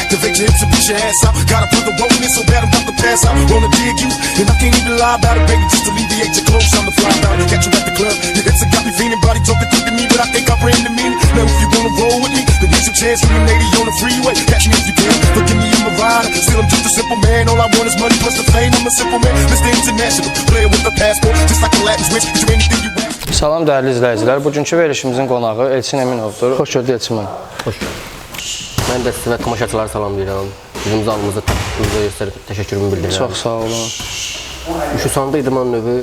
Activate your hips and push your ass out. Gotta put the roll in so bad I'm about to pass out. Wanna dig you, and I can't even lie about it, baby. Just alleviate your clothes on the fly about it. Catch you at the club, your hips have got me feeling, body talking quick to me, but I can't comprehend the meaning. Now if you wanna roll with me, then get your chance with a lady on the freeway. Catch me if you can, forgive me, I'm a rider. Still I'm just a simple man. All I want is money plus the fame. I'm a simple man, Mr. International, player with a passport, just like a Latin switch. Get you anything you ask. Salam dəyərli izləyicilər. Bugünkü verilişimizin qonağı Elçin Əminovdur. Xoş gördük Elçin müəllim. Xoş gördük. Mən də sizə və tamaşaçılara salamlayıram. Bizim zalımızda təşəkkürümüzə göstərib təşəkkürümü bildirirəm. Çox sağ olun. Uşusanda idman növü,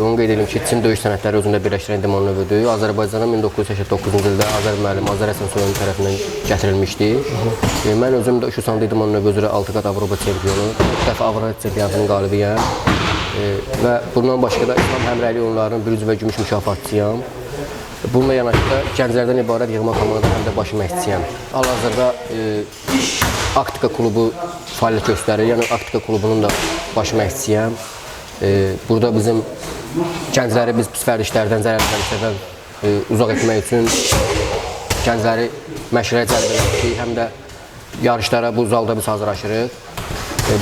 onu qeyd edim ki, Çin döyüş sənətləri özündə birləşdirən idman növüdür. Azərbaycana 1989-cu ildə Azər müəllim Azər Həsənsoyun tərəfindən gətirilmişdi. Mən özüm də Uşusanda idman növü üzrə 6 qat Avropa çempionu, 4 dəfə Avropa çempionatının qalibiyəm. Və bundan başqa da İslam həmrəylik oyunlarının bürünc və gümüş mükafatçıyam. Bununla yanaşı da gənclərdən ibarət yığma komanda həm də baş məşqçiyəm. Hal-hazırda Aktika klubu fəaliyyət göstərir. Yəni Aktika klubunun da baş məşqçiyəm. Burada bizim gəncləri biz pis vərdişlərdən, zərərli vərdişlərdən uzaq etmək üçün gəncləri məşqlərə cəlb edirik, həm də yarışlara bu zalda biz hazırlaşırıq.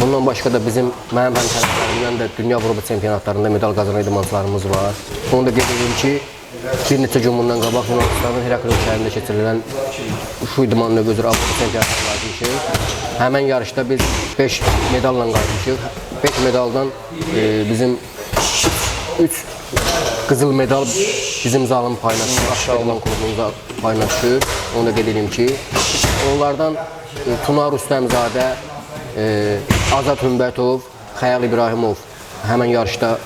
Bundan başqa da mənim həmkərlərimdən də dünya Avropa çempionatlarında medal qazanan idmançılarımız var. Onu da qeyd edim ki, bir neçə gün bundan qabaq Yunanistanın Heraklion şəhərində keçirilən şu idman növü üzrə Avropa çempionatına qayıtmışıq. Həmən yarışda biz 5 medalla qayıtmışıq. 5 medaldan bizim 3 qızıl medal bizim zalın payına düşür, İdman klubunun payına düşür. Onu da qeyd edim ki, onlardan Tunar Rüstəmzadə, Azad Hümbətov, Xəyal İbrahimov həmən yarışda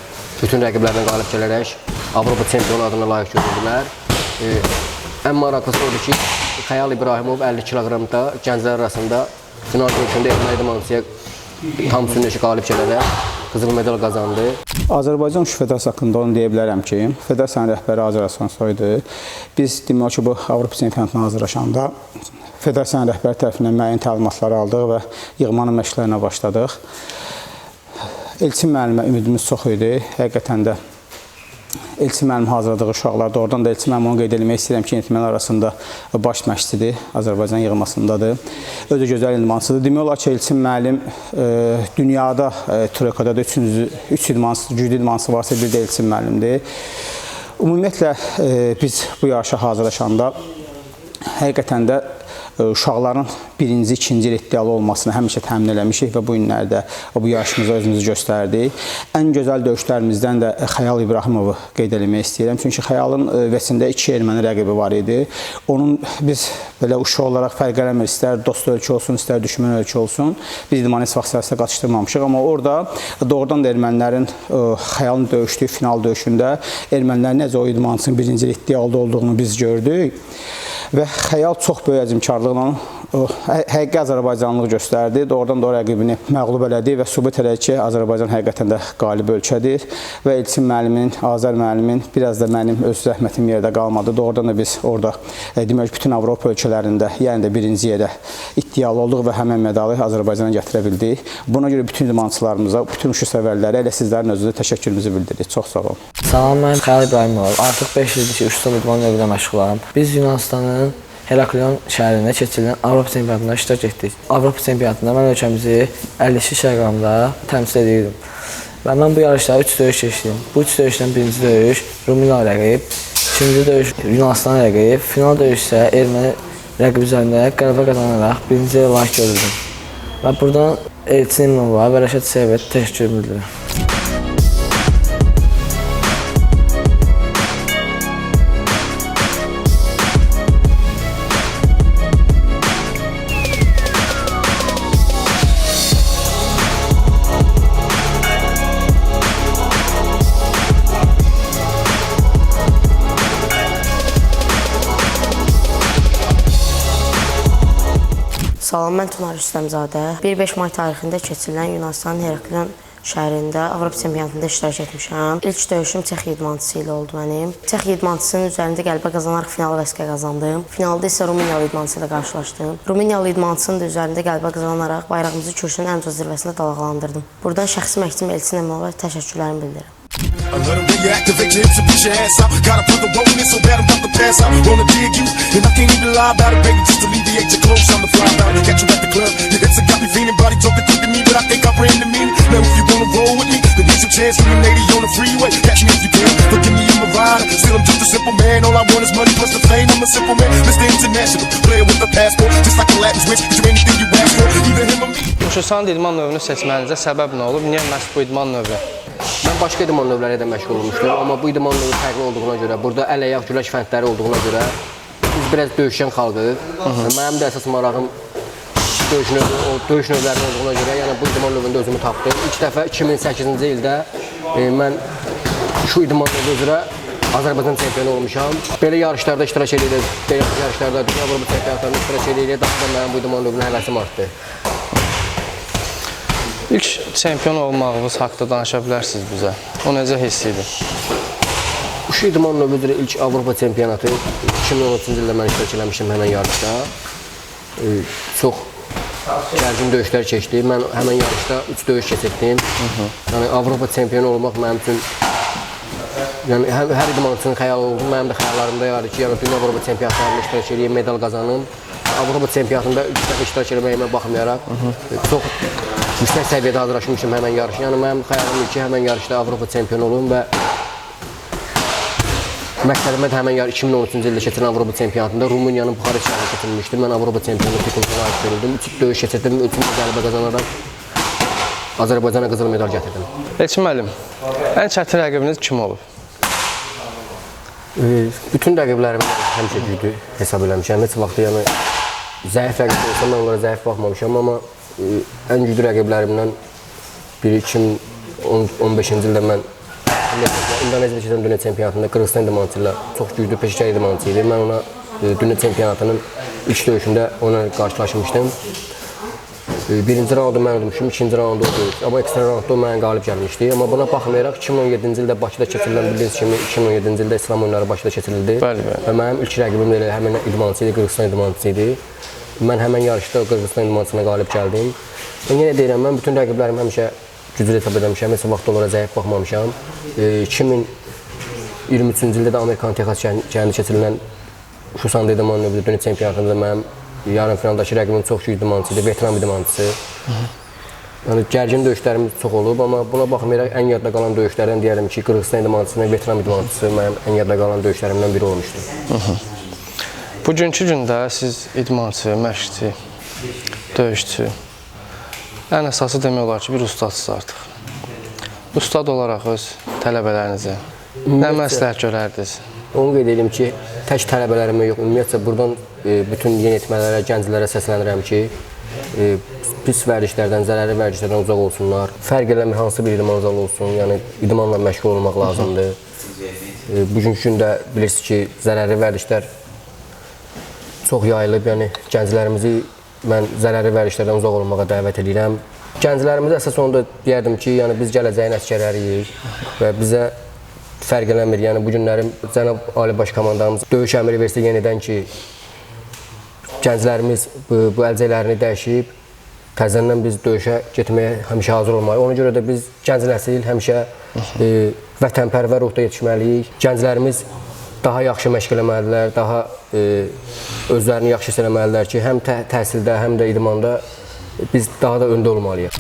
bütün rəqiblərinə qalib gələrək Avropa çempionu adına layiq görüldülər. Ən maraqlısı odur ki, Xəyal İbrahimov 50 kiloqramda gənclər arasında final döyüşündə erməni idmançıya tam sünnəşi qalib gələrək qızıl medal qazandı. Azərbaycan Uşu Federasiyası haqqında onu deyə bilərəm ki, federasiyanın rəhbəri Azər Həsənsoydur. Biz demək olar ki, bu Avropa çempionatına hazırlaşanda federasiyanın rəhbəri tərəfindən müəyyən təlimatlar aldıq və yığmanın məşqlərinə başladıq. Elçin müəllimə ümidimiz çox idi. Həqiqətən də Elçin müəllim hazırladığı uşaqlar, doğrudan da Elçin müəllim onu qeyd eləmək istəyirəm ki, yeniyetmələr arasında baş məşqçidir, Azərbaycan yığmasındadır. Özü gözəl idmançıdır. Demək olar ki, Elçin müəllim dünyada Troikada da üç idmançı, güclü idmançısı varsa bir də Elçin müəllimdir. Ümumiyyətlə biz bu yarışa hazırlaşanda həqiqətən də uşaqların birinci, ikinci il iddialı olmasını həmişə təmin eləmişik və bu günlərdə bu yarışımızda özümüzü göstərdik. Ən gözəl döyüşlərimizdən də Xəyal İbrahimovu qeyd eləmək istəyirəm. Çünki Xəyalın vəsində 2 erməni rəqibi var idi. Onun biz belə uşaq olaraq fərq eləmir, istər dost ölkə olsun, istər düşmən ölkə olsun. Biz idmanı heç vaxt siyasətə qatışdırmamışıq. Amma orada doğrudan da ermənilərin Xəyalın döyüşdüyü final döyüşündə ermənilər necə o idmançının birinci il iddialı olduğunu biz gördük. Və Xəyal çox böyük əzmkarlıqla həqiqi azərbaycanlılıq göstərdi. Doğrudan da o rəqibini məğlub elədi və sübut elədi ki, Azərbaycan həqiqətən də qalib ölkədir. Və Elçin müəllimin, Azər müəllimin, biraz da mənim öz zəhmətim yerdə qalmadı. Doğrudan da biz orada demək bütün Avropa ölkələrində, yəni də birinci yerə iddialı olduq və həmən medalı Azərbaycana gətirə bildik. Buna görə bütün idmançılarımıza, bütün uşu sevərlərə, elə sizlərin özünüzə təşəkkürümüzü bildiririk. Çox sağ olun. Salam, mən Xəyal İbrahimov. Artıq 5 ildir ki, Uşusanda idman növünə məşğulam. Biz Yunanistanın Heraklion şəhərində keçirilən Avropa çempionatında iştirak etdik. Avropa çempionatında mən ölkəmizi 52 kiloqramda təmsil edirdim. Və mən bu yarışda 3 döyüş keçdim. Bu 3 döyüşdən birinci döyüş Rumıniya rəqib, ikinci döyüş Yunanistan rəqib, final döyüş isə erməni rəqib üzərində qələbə qazanaraq birinci yerə layiq görüldüm. Və buradan Elçin İmanova və Rəşad Seyvə təşəkkür bildirirəm. Salam, mən Tunar Rüstəmzadə. 1-5 may tarixində keçirilən Yunanistanın Heraklion şəhərində Avropa çempionatında iştirak etmişəm. İlk döyüşüm Çex idmançısı ilə oldu mənim. Çex idmançısının üzərində qələbə qazanaraq finala vəsiqə qazandım. Finalda isə Rumıniyalı idmançı ilə qarşılaşdım. Rumıniyalı idmançısının da üzərində qələbə qazanaraq bayrağımızı kürsünün ən uca zirvəsində dalğalandırdım. Buradan şəxsi məşqçim Elçin Əminova təşəkkürlərimi bildirirəm. I love the way you activate your hips and put your ass out. Gotta put the roll in it so bad I'm about to pass out. Wanna dig you, and I can't even lie about it, baby. Just alleviate your clothes, I'm the fly about it. Catch you at the club, your hips have got me feeling, body talking quick to me, but I can't comprehend the meaning. Now if you wanna roll with me, then here's your chance. From an 80 on the freeway, catch me if you can. Forgive me, I'm a rider. Still I'm just a simple man. All I want is money plus the fame. I'm a simple man, Mr. International, player with a passport, just like a Latin switch. Get you anything you ask for, either him or me. Uşusan idman növünü seçmənizə səbəb nə olub? Niyə məhz bu idman növü? Mən başqa idman növləri ilə də məşğul olmuşdum, amma bu idman növü fərqli olduğuna görə, burada əl-ayaq güləş fəndləri olduğuna görə biz biraz döyüşən xalqıq. Mənim də əsas marağım döyüş növlərinin olduğuna görə, yəni bu idman növündə özümü tapdım. İlk dəfə 2008-ci ildə mən şu idman növü üzrə Azərbaycan çempionu olmuşam. Belə yarışlarda iştirak edirik, belə yarışlarda dünya Avropa çempionatlarında iştirak edirik. Daha da mənim bu idman növünə həvəsim artdı. İlk çempion olmağınız haqda danışa bilərsiniz bizə. O necə hiss idi? Uşu idman növü üzrə ilk Avropa çempionatı 2013-cü ildə mən iştirak eləmişdim həmən yarışda. Çox gərgin döyüşlər keçdi. Mən həmən yarışda 3 döyüş keçirdim. Yəni Avropa çempionu olmaq mənim üçün, yəni hər idmançının xəyalı oldu. Mənim də xəyallarımda var ki, yəni dünya Avropa çempionatlarında iştirak eləyim, medal qazanım. Avropa çempionatında 3 dəfə iştirak eləməyimə baxmayaraq çox yüksək səviyyədə hazırlaşmışdım həmən yarışa. Yəni mənim xəyalım idi ki, həmən yarışda Avropa çempionu olum və məqsədimə də həmən yarış 2013-cü ildə keçirilən Avropa çempionatında Rumıniyanın Buxarest şəhərində keçirilmişdi. Mən Avropa çempionu tituluna layiq görüldüm. 3 döyüş keçirdim, 3-cü qələbə qazanaraq Azərbaycana qızıl medal gətirdim. Elçin müəllim, ən çətin rəqibiniz kim olub? Bütün rəqiblərimi həmişə güclü hesab eləmişəm. Heç vaxt yəni zəif rəqib olsam mən onlara zəif baxmamışam, amma ən güclü rəqiblərimdən biri 2015-ci ildə mən İndoneziyada keçirilən dünya çempionatında Qırğızistan idmançısı ilə çox güclü peşəkar idmançı idi. Mən ona dünya çempionatının ilk döyüşündə ona qarşılaşmışdım. Birinci raundu mən udmuşum, ikinci raundu o döyüş. Amma ekstra raundda o mənə qalib gəlmişdi. Amma buna baxmayaraq 2017-ci ildə Bakıda keçirilən, bildiyiniz kimi 2017-ci ildə İslam oyunları Bakıda keçirildi. Bəli, bəli. Və mənim ilk rəqibim də elə həmin idmançı idi, Qırğızistan idmançısı idi. Mən həmən yarışda Qırğızistan idmançısına qalib gəldim. Mən yenə deyirəm, mən bütün rəqiblərimi həmişə güclü hesab eləmişəm, heç vaxt onlara zəif baxmamışam. 2023-cü ildə də Amerikanın Texas şəhərində keçirilən Şusanda idman növü dünya çempionatında mənim yarım finaldakı rəqibim çox güclü idmançı idi, veteran idmançısı. Yəni gərgin döyüşlərimiz çox olub, amma buna baxmayaraq ən yadda qalan döyüşlərdən deyərəm ki, Qırğızistan idmançısının veteran idmançısı mənim ən yadda qalan döyüşlərimdən biri olmuşdu. Bugünkü gündə siz idmançı, məşqçi, döyüşçü, ən əsası demək olar ki, bir ustadsınız artıq. Ustad olaraq öz tələbələrinizə nə məsləhət görərdiniz? Onu qeyd edim ki, tək tələbələrimə yox, ümumiyyətcə buradan bütün yeniyetmələrə, gənclərə səslənirəm ki, pis vərdişlərdən, zərərli vərdişlərdən uzaq olsunlar. Fərq eləmir hansı bir idman zalı olsun, yəni idmanla məşğul olmaq lazımdır. Bugünkü gündə bilirsiniz ki, zərərli vərdişlər çox yayılıb, yəni gənclərimizi mən zərərli vərdişlərdən uzaq olmağa dəvət edirəm. Gənclərimizi əsas onu da deyərdim ki, yəni biz gələcəyin əsgərləriyik və bizə fərq eləmir. Yəni bu günlərin Cənab Ali Baş Komandanımız döyüş əmri versə yenidən ki, gənclərimiz bu əlcəklərini dəyişib, təzədən biz döyüşə getməyə həmişə hazır olmalıyıq. Ona görə də biz gənc nəsil həmişə vətənpərvər ruhda yetişməliyik. Gənclərimiz daha yaxşı məşq eləməlidirlər, daha özlərini yaxşı hiss eləməlidirlər ki, həm təhsildə, həm də idmanda biz daha da öndə olmalıyıq.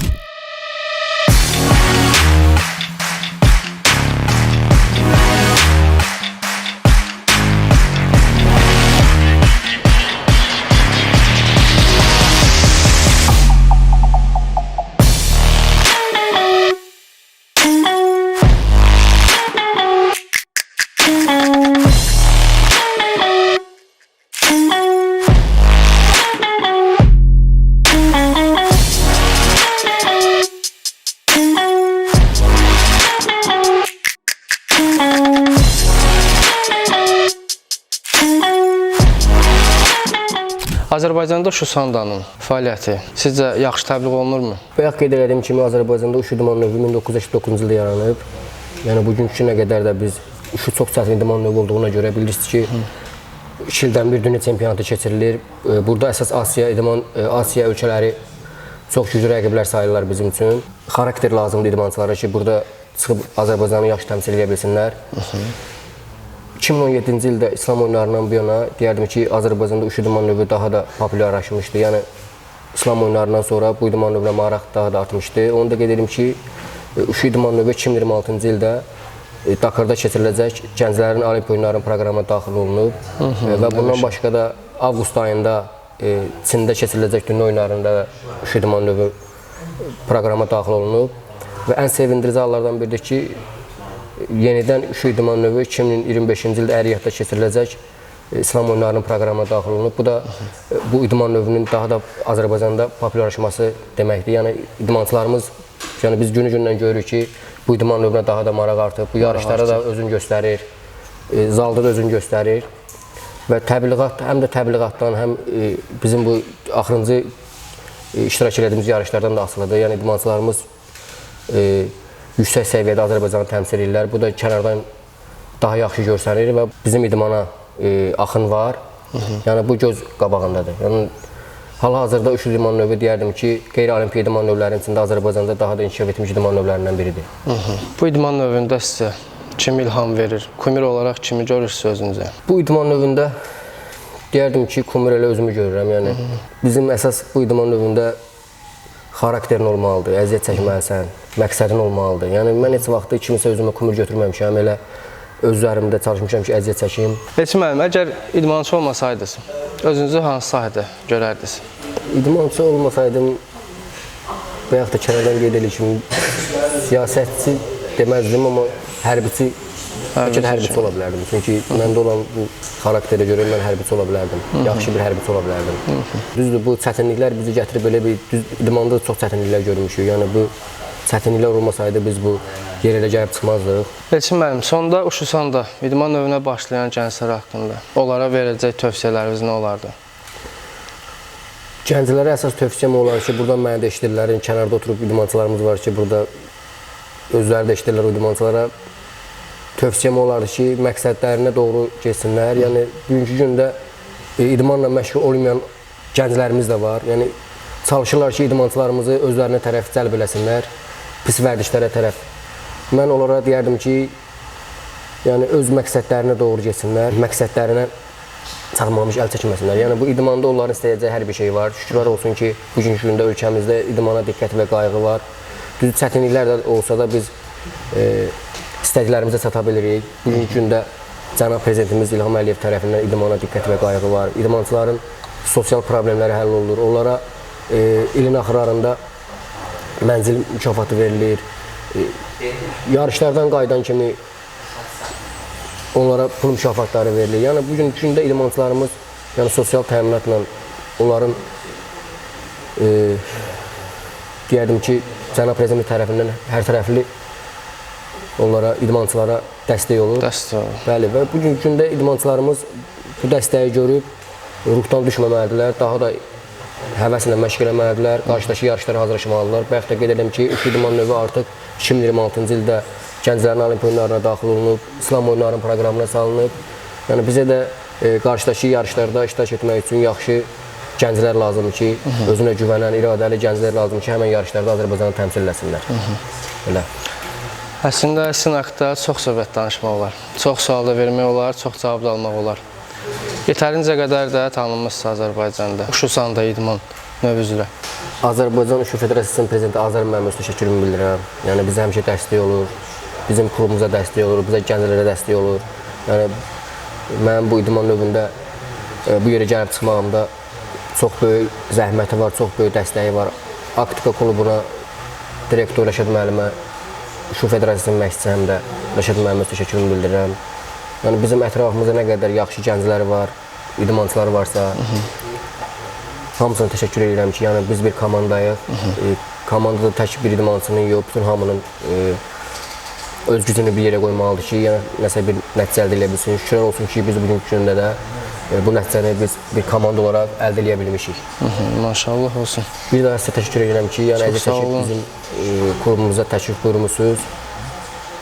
Azərbaycanda Şusandanın fəaliyyəti sizcə yaxşı təbliğ olunurmu? Bayaq qeyd elədiyim kimi Azərbaycanda uşu idman növü 1989-cu ildə yaranıb. Yəni bugünkü günə qədər də biz uşu çox çətin idman növü olduğuna görə bilirsiniz ki, 2 ildən bir dünya çempionatı keçirilir. Burada əsas Asiya ölkələri çox güclü rəqiblər sayılırlar bizim üçün. Xarakter lazımdır idmançılara ki, burada çıxıb Azərbaycanı yaxşı təmsil edə bilsinlər. 2017-ci ildə İslam oyunlarından bu yana deyərdim ki, Azərbaycanda uşu idman növü daha da populyarlaşmışdı. Yəni İslam oyunlarından sonra bu idman növünə maraq daha da artmışdı. Onu da qeyd edim ki, uşu idman növü 2026-cı ildə Dakarda keçiriləcək gənclərin Olimpiya oyunlarının proqramına daxil olunub və bundan başqa da avqust ayında Çində keçiriləcək dünya oyunlarında uşu idman növü proqrama daxil olunub və ən sevindirici hallardan biridir ki, yenidən uşu idman növü 2025-ci ildə Əriyyatda keçiriləcək İslam oyunlarının proqramına daxil olunub. Bu da bu idman növünün daha da Azərbaycanda populyarlaşması deməkdir. Yəni idmançılarımız, yəni biz günü-gündən görürük ki, bu idman növünə daha da maraq artıb. Bu yarışlara da özünü göstərir, zalda da özünü göstərir və təbliğat, həm də təbliğatdan, həm bizim bu axırıncı iştirak elədiyimiz yarışlardan da asılıdır. Yəni idmançılarımız yüksək səviyyədə Azərbaycanı təmsil edirlər. Bu da kənardan daha yaxşı görsənir və bizim idmana axın var. Yəni bu göz qabağındadır. Yəni hal-hazırda uşu idman növü deyərdim ki, qeyri-olimpiya idman növlərinin içində Azərbaycanda daha da inkişaf etmiş idman növlərindən biridir. Bu idman növündə sizə kim ilham verir? Kumir olaraq kimi görürsünüz özünüzə? Bu idman növündə deyərdim ki, kumir elə özümü görürəm. Yəni bizim əsas bu idman növündə xarakterin olmalıdır, əziyyət çəkməlisən, məqsədin olmalıdır. Yəni mən heç vaxtı kimisə özümə kumir götürməmişəm, elə öz üzərimdə çalışmışam ki, əziyyət çəkim. Elçin müəllim, əgər idmançı olmasaydınız, özünüzü hansı sahədə görərdiniz? İdmançı olmasaydım, bayaq da kənardan qeyd edir ki, siyasətçi deməzdim, amma hərbiçi, bəlkə də hərbiçi ola bilərdim. Çünki məndə olan bu xarakterə görə mən hərbiçi ola bilərdim, yaxşı bir hərbiçi ola bilərdim. Düzdür, bu çətinliklər bizi gətirib belə bir, düz, idmanda çox çətinliklər görmüşük. Yəni bu çətinliklər olmasaydı biz bu yerə elə gəlib çıxmazdıq. Elçin müəllim, sonda Uşusanda idman növünə başlayan gənclər haqqında onlara verəcək tövsiyələriniz nə olardı? Gənclərə əsas tövsiyəm olar ki, buradan məni də eşidirlər, kənarda oturub idmançılarımız var ki, burada özləri də eşidirlər o idmançılara. Tövsiyəm olardı ki, məqsədlərinə doğru getsinlər. Yəni, bugünkü gündə idmanla məşğul olmayan gənclərimiz də var. Yəni, çalışırlar ki, idmançılarımızı özlərinə tərəf cəlb eləsinlər, pis vərdişlərə tərəf. Mən onlara deyərdim ki, yəni öz məqsədlərinə doğru getsinlər, məqsədlərinə çatmamış əl çəkməsinlər. Yəni bu idmanda onların istəyəcəyi hər bir şey var. Şükürlər olsun ki, bugünkü gündə ölkəmizdə idmana diqqət və qayğı var. Düz çətinliklər də olsa da biz istədiklərimizə çata bilirik. Bugünkü gündə cənab prezidentimiz İlham Əliyev tərəfindən idmana diqqət və qayğı var. İdmançıların sosial problemləri həll olunur. Onlara ilin axırlarında mənzil mükafatı verilir. Yarışlardan qayıdan kimi onlara pul mükafatları verilir. Yəni bugünkü gündə idmançılarımız, yəni sosial təminatla onların deyərdim ki, cənab prezident tərəfindən hər tərəfli onlara, idmançılara dəstək olur. Dəstək olur. Bəli, və bugünkü gündə idmançılarımız bu dəstəyi görüb ruhdan düşməməlidirlər, daha da həvəslə məşq eləməlidirlər, qarşıdakı yarışlara hazırlaşmalıdırlar. Bayaq da qeyd edim ki, uşu idman növü artıq 2026-cı ildə gənclərin Olimpiya oyunlarına daxil olunub, İslam oyunlarının proqramına salınıb. Yəni bizə də qarşıdakı yarışlarda iştirak etmək üçün yaxşı gənclər lazımdır ki, özünə güvənən, iradəli gənclər lazımdır ki, həmən yarışlarda Azərbaycanı təmsil eləsinlər. Elə. Əslində, sizin haqda çox söhbət danışmaq olar. Çox sual da vermək olar, çox cavab da almaq olar. Yetərincə qədər də tanınmışsınız Azərbaycanda, Uşusanda idman növü üzrə. Azərbaycan Uşu Federasiyasının prezidenti Azər müəllimə təşəkkürümü bildirirəm. Yəni bizə həmişə dəstək olur, bizim klubumuza dəstək olur, bizə gənclərə dəstək olur. Yəni mənim bu idman növündə bu yerə gəlib çıxmağımda çox böyük zəhməti var, çox böyük dəstəyi var. Aktika klubuna, direktor Rəşad müəllimə, Uşu Federasiyasının məşqçisi həm də Rəşad müəllimə təşəkkürümü bildirirəm. Yəni bizim ətrafımızda nə qədər yaxşı gənclər var, idmançılar varsa, hamısına təşəkkür edirəm ki, yəni biz bir komandayıq. Komandada tək bir idmançının yox, bütün hamının öz gücünü bir yerə qoymalıdır ki, yəni nəsə bir nəticə əldə edə bilsin. Şükürlər olsun ki, biz bugünkü gündə də bu nəticəni biz bir komanda olaraq əldə edə bilmişik. Maşallah olsun. Bir daha sizə təşəkkür edirəm ki, yəni əziyyət çəkib bizim klubumuza təşrif buyurmuşsunuz.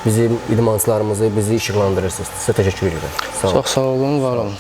Bizim idmançılarımızı, bizi işıqlandırırsınız. Sizə təşəkkür edirəm. Çox sağ olun, var olun.